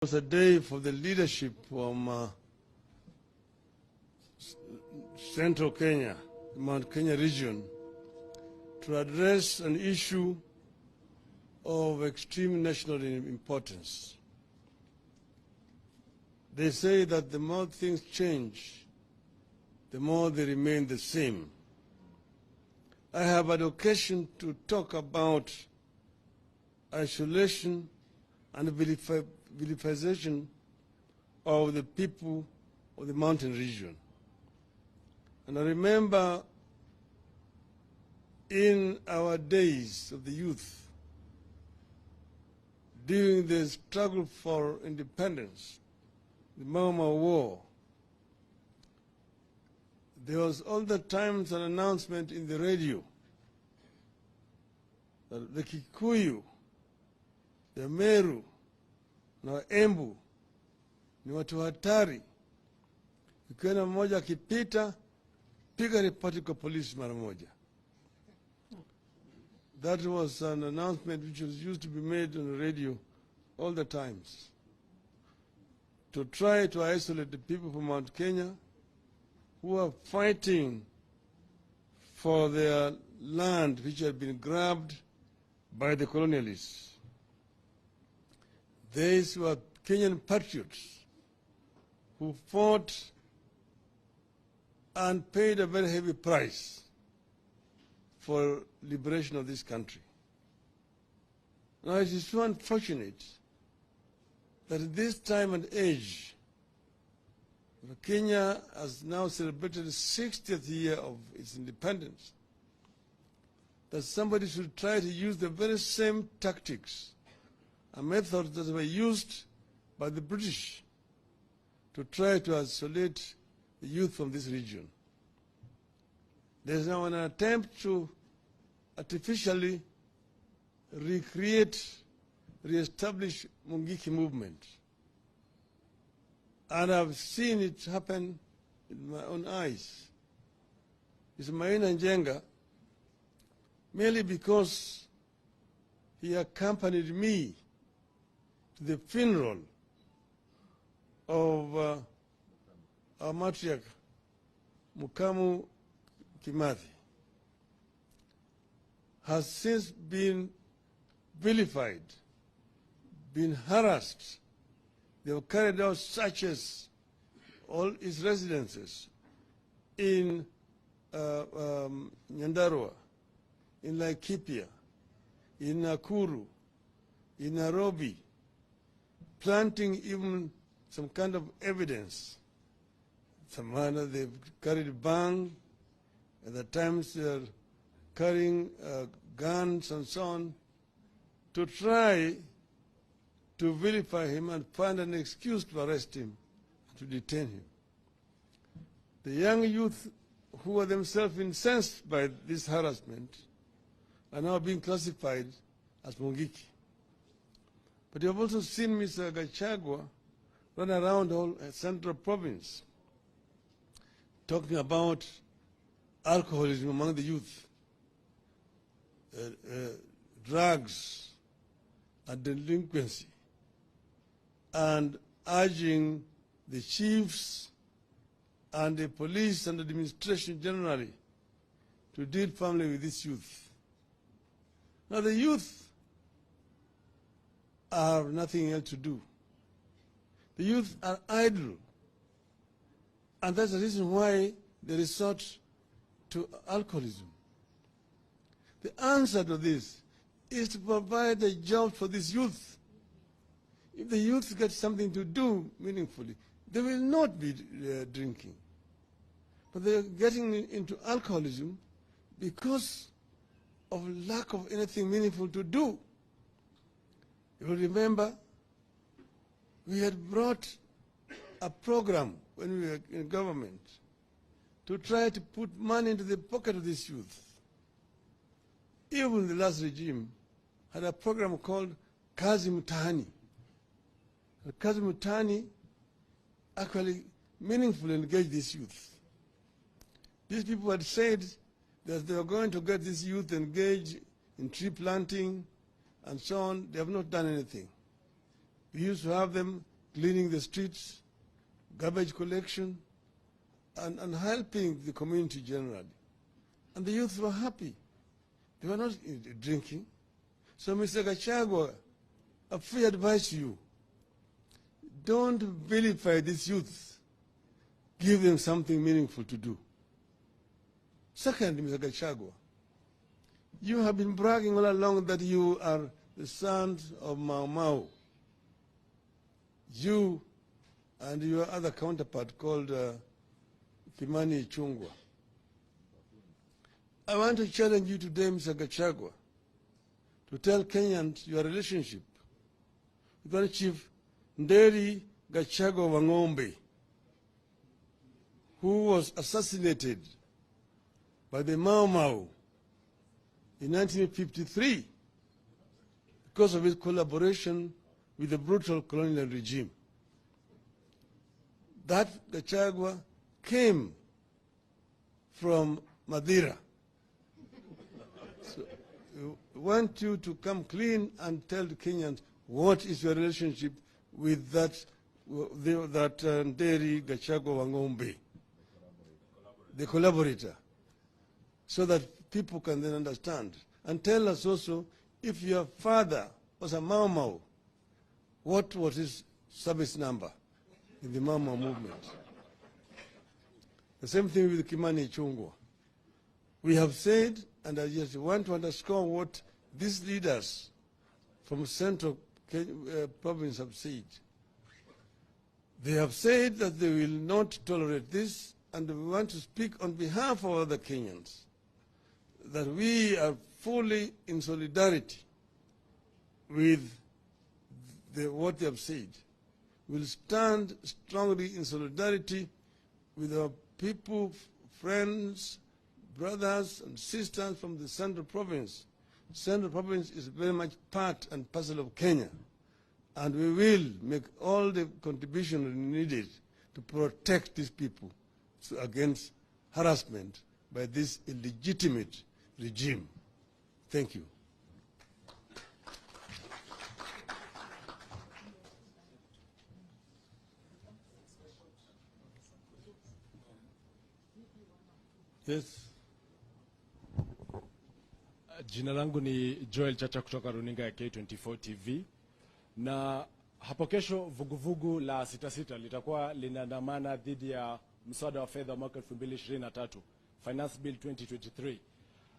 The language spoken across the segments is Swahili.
Was a day for the leadership from Central Kenya, the Mount Kenya region, to address an issue of extreme national importance. They say that the more things change, the more they remain the same. I have had occasion to talk about isolation and vilification of the people of the mountain region. And I remember in our days of the youth, during the struggle for independence, the Mau Mau War, there was all the times an announcement in the radio that the Kikuyu, the Meru na Embu ni watu hatari. Ukiona mmoja akipita, piga ripoti kwa polisi mara moja. That was an announcement which was used to be made on the radio all the times to try to isolate the people from Mount Kenya who are fighting for their land which had been grabbed by the colonialists. These were Kenyan patriots who fought and paid a very heavy price for liberation of this country. Now it is so unfortunate that at this time and age, Kenya has now celebrated the 60th year of its independence, that somebody should try to use the very same tactics and methods that were used by the British to try to isolate the youth from this region. There is now an attempt to artificially recreate, reestablish Mungiki movement. And I've seen it happen in my own eyes. It's Maina Njenga, merely because he accompanied me to the funeral of our matriarch, Mukamu Kimathi, has since been vilified, been harassed. They have carried out searches all his residences in Nyandarua, in Laikipia, in Nakuru, in Nairobi, planting even some kind of evidence. Some manner they've carried bang, at the times they're carrying guns and so on, to try to vilify him and find an excuse to arrest him, to detain him. The young youth who are themselves incensed by this harassment are now being classified as Mungiki. But you have also seen Mr. Gachagua run around all Central Province talking about alcoholism among the youth, drugs and delinquency, and urging the chiefs and the police and the administration generally to deal firmly with this youth. Now the youth have nothing else to do. The youth are idle. And that's the reason why they resort to alcoholism. The answer to this is to provide a job for this youth. If the youth get something to do meaningfully, they will not be drinking. But they're getting into alcoholism because of lack of anything meaningful to do. You will remember we had brought a program when we were in government to try to put money into the pocket of this youth. Even the last regime had a program called Kazi Mtaani. Kazi Mtaani actually meaningfully engaged this youth. These people had said that they were going to get this youth engaged in tree planting and so on. They have not done anything. We used to have them cleaning the streets, garbage collection, and helping the community generally. And the youth were happy. They were not drinking. So Mr. Gachagua, I free advise you, don't vilify these youth. Give them something meaningful to do. Second, Mr. Gachagua, you have been bragging all along that you are the sons of Mau Mau. You and your other counterpart called Kimani Ichung'wah. I want to challenge you today, Mr. Gachagua, to tell Kenyans your relationship with Chief Nderi Gachagua Wang'ombe, who was assassinated by the Mau Mau in 1953 because of his collaboration with the brutal colonial regime. That Gachagua came from Mathira. So we want you to come clean and tell the Kenyans what is your relationship with that Nderi Gachagua Wang'ombe, the collaborator, so that people can then understand. And tell us also if your father was a Mau Mau, what was his service number in the Mau Mau movement? The same thing with Kimani Ichung'wah. We have said, and I just want to underscore what these leaders from Central Province have said. They have said that they will not tolerate this, and we want to speak on behalf of other Kenyans, that we are fully in solidarity with what they have said. We'll stand strongly in solidarity with our people, friends, brothers and sisters from the Central Province. Central Province is very much part and parcel of Kenya, and we will make all the contribution needed to protect these people against harassment by this illegitimate regime. Thank you. Yes. Jina langu ni Joel Chacha kutoka runinga ya K24 TV. Na hapo kesho vuguvugu la 66 litakuwa linaandamana dhidi ya mswada wa fedha mwaka 2023, Finance Bill 2023.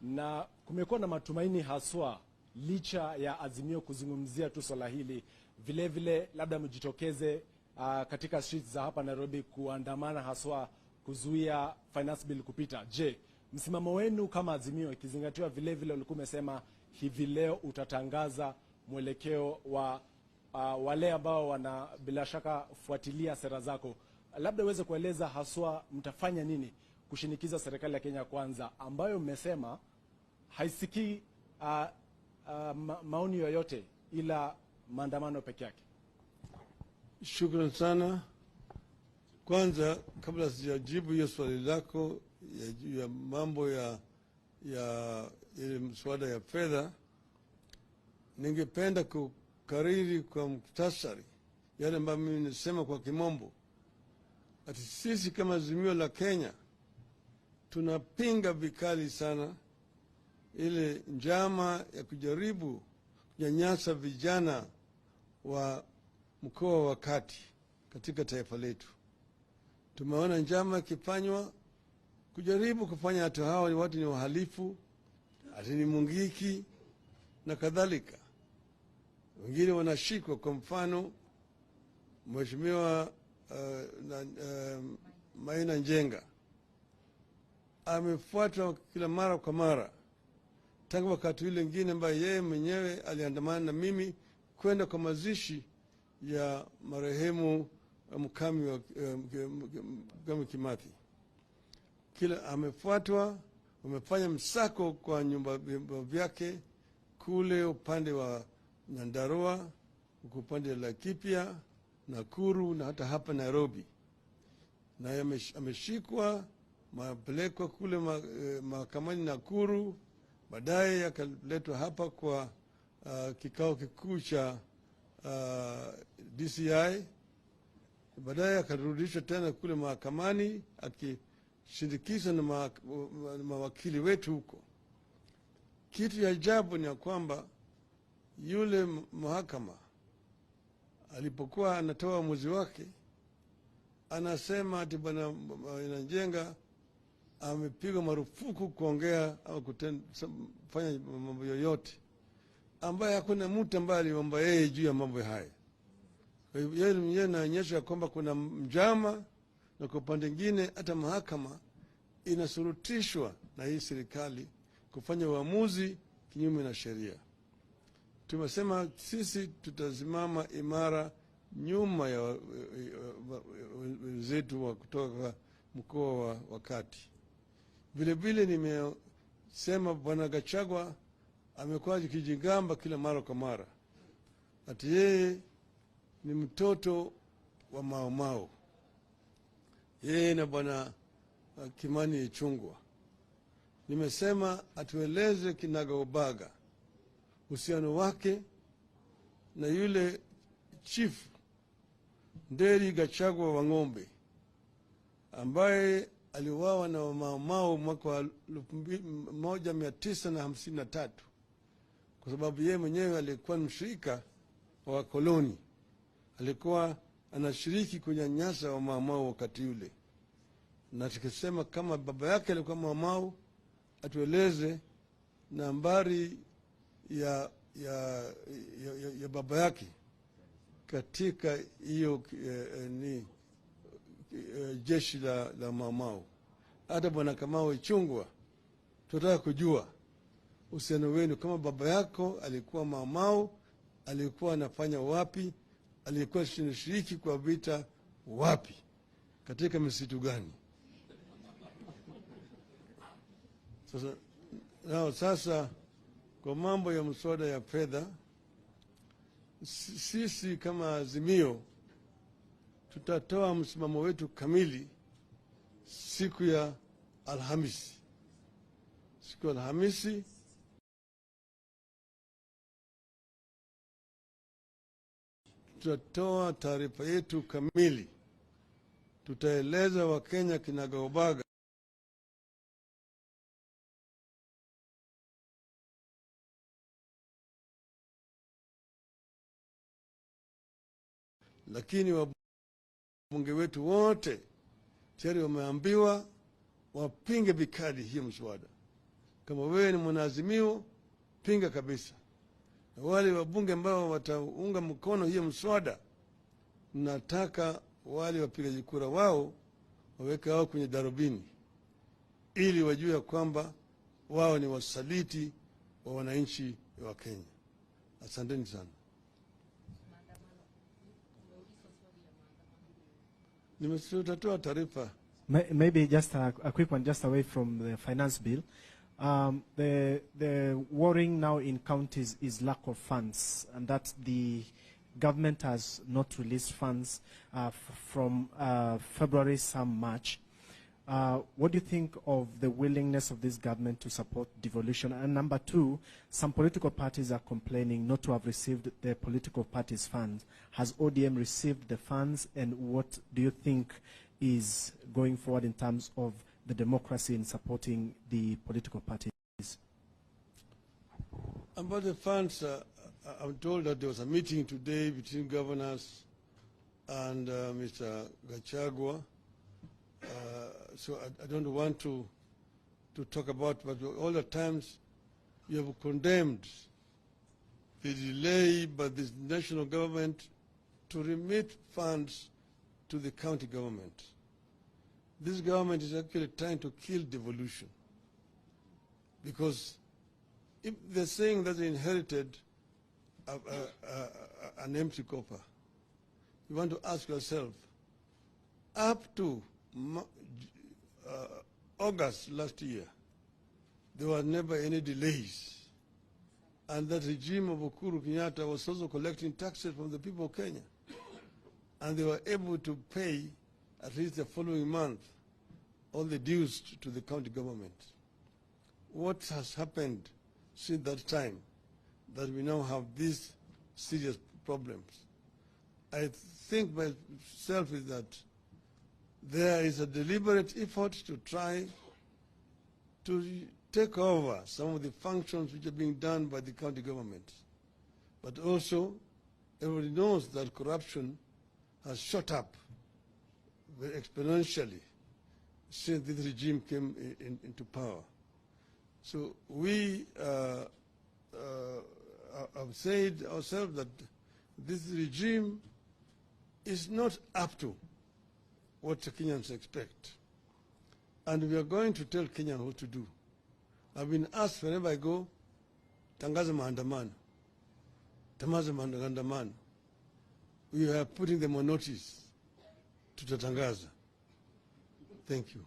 Na kumekuwa na matumaini haswa licha ya Azimio kuzungumzia tu swala hili, vile vile labda mjitokeze katika streets za hapa Nairobi kuandamana haswa kuzuia Finance Bill kupita. Je, msimamo wenu kama Azimio, ikizingatiwa vile vile ulikuwa umesema hivi leo utatangaza mwelekeo wa wale ambao wana bila shaka fuatilia sera zako, labda uweze kueleza haswa mtafanya nini kushinikiza serikali ya Kenya Kwanza ambayo mmesema haisikii maoni yoyote ila maandamano peke yake? Shukran sana. Kwanza, kabla sijajibu hiyo swali lako ya mambo ya ile mswada ya fedha, ningependa kukariri kwa muktasari yale ambayo mimi nisema kwa kimombo, ati sisi kama Azimio la Kenya tunapinga vikali sana ile njama ya kujaribu kunyanyasa vijana wa mkoa wa kati katika taifa letu. Tumeona njama ikifanywa kujaribu kufanya hata hawa ni watu ni wahalifu, ati ni mungiki na kadhalika. Wengine wanashikwa, kwa mfano Mheshimiwa Maina Njenga amefuatwa kila mara kwa mara tangu wakati ule mwingine ambaye yeye mwenyewe aliandamana na mimi kwenda kwa mazishi ya marehemu Mkami wa Kimathi. Kila amefuatwa, wamefanya msako kwa nyumba vyake kule upande wa Nyandarua, upande wa Laikipia, Nakuru na hata hapa Nairobi. Na ameshikwa, mapelekwa kule mahakamani Nakuru, baadaye akaletwa hapa kwa kikao kikuu cha DCI. Baadaye akarudishwa tena kule mahakamani akishindikizwa na mawakili wetu huko. Kitu ya ajabu ni ya kwamba yule mahakama alipokuwa anatoa uamuzi wake anasema ati Bwana Njenga amepigwa marufuku kuongea au kufanya mambo yoyote, ambaye hakuna mtu ambaye aliomba yeye juu ya mambo haya. Kwa hivyo yeye mwenyewe anaonyesha kwamba kuna njama, na kwa upande mwingine hata mahakama inasurutishwa na hii serikali kufanya uamuzi kinyume na sheria. Tumesema sisi tutasimama imara nyuma ya wenzetu wa kutoka mkoa wa Kati. Vile vile nimesema Bwana Gachagua amekuwa akijigamba kila mara kwa mara ati yeye ni mtoto wa Mau Mau, yeye na Bwana Kimani Ichung'wah. Nimesema atueleze kinagaubaga uhusiano wake na yule chief Nderi Gachagua wa Ng'ombe ambaye aliuawa na Mau Mau mwaka wa 1953, kwa sababu yeye mwenyewe alikuwa mshirika wa wakoloni, alikuwa anashiriki kunyanyasa wa Mau Mau wakati yule. Na tukisema kama baba yake alikuwa Mau Mau, atueleze nambari ya baba yake katika hiyo ni jeshi la Mau Mau. Hata Bwana Kamau Ichung'wah tunataka kujua uhusiano wenu, kama baba yako alikuwa Mau Mau, alikuwa anafanya wapi, alikuwa anashiriki kwa vita wapi, katika misitu gani? Sasa kwa mambo ya mswada ya fedha, sisi kama Azimio tutatoa msimamo wetu kamili siku ya Alhamisi. Siku ya Alhamisi tutatoa taarifa yetu kamili. Tutaeleza Wakenya kinagaubaga lakini wabunge wetu wote tayari wameambiwa wapinge vikali hiyo mswada. Kama wewe ni mwanaazimio, pinga kabisa. Na wale wabunge ambao wataunga mkono hiyo mswada, nataka wale wapigaji kura wao waweke wao kwenye darubini ili wajue kwamba wao ni wasaliti wa wananchi wa Kenya. Asanteni sana. Nimetoa taarifa. Maybe just a quick one, just away from the finance bill. The worrying now in counties is lack of funds, and that the government has not released funds from February, some March. What do you think of the willingness of this government to support devolution? And number two, some political parties are complaining not to have received their political parties' funds. Has ODM received the funds, and what do you think is going forward in terms of the democracy in supporting the political parties? About the funds, I'm told that there was a meeting today between governors and Mr. Gachagua. So I don't want to talk about, but all the times you have condemned the delay by this national government to remit funds to the county government. This government is actually trying to kill devolution, because if they're saying that they inherited an empty coffer, you want to ask yourself, up to August last year, there were never any delays. And that regime of Uhuru Kenyatta was also collecting taxes from the people of Kenya. And they were able to pay, at least the following month, all the dues to the county government. What has happened since that time that we now have these serious problems? I think myself is that there is a deliberate effort to try to take over some of the functions which are being done by the county government. But also, everybody knows that corruption has shot up very exponentially since this regime came into power. So we have said ourselves that this regime is not up to what the Kenyans expect. And we are going to tell Kenyans what to do. I've been asked whenever I go, "Tangaza maandamano, tangaza maandamano." We are putting them on notice. Tutatangaza. Thank you.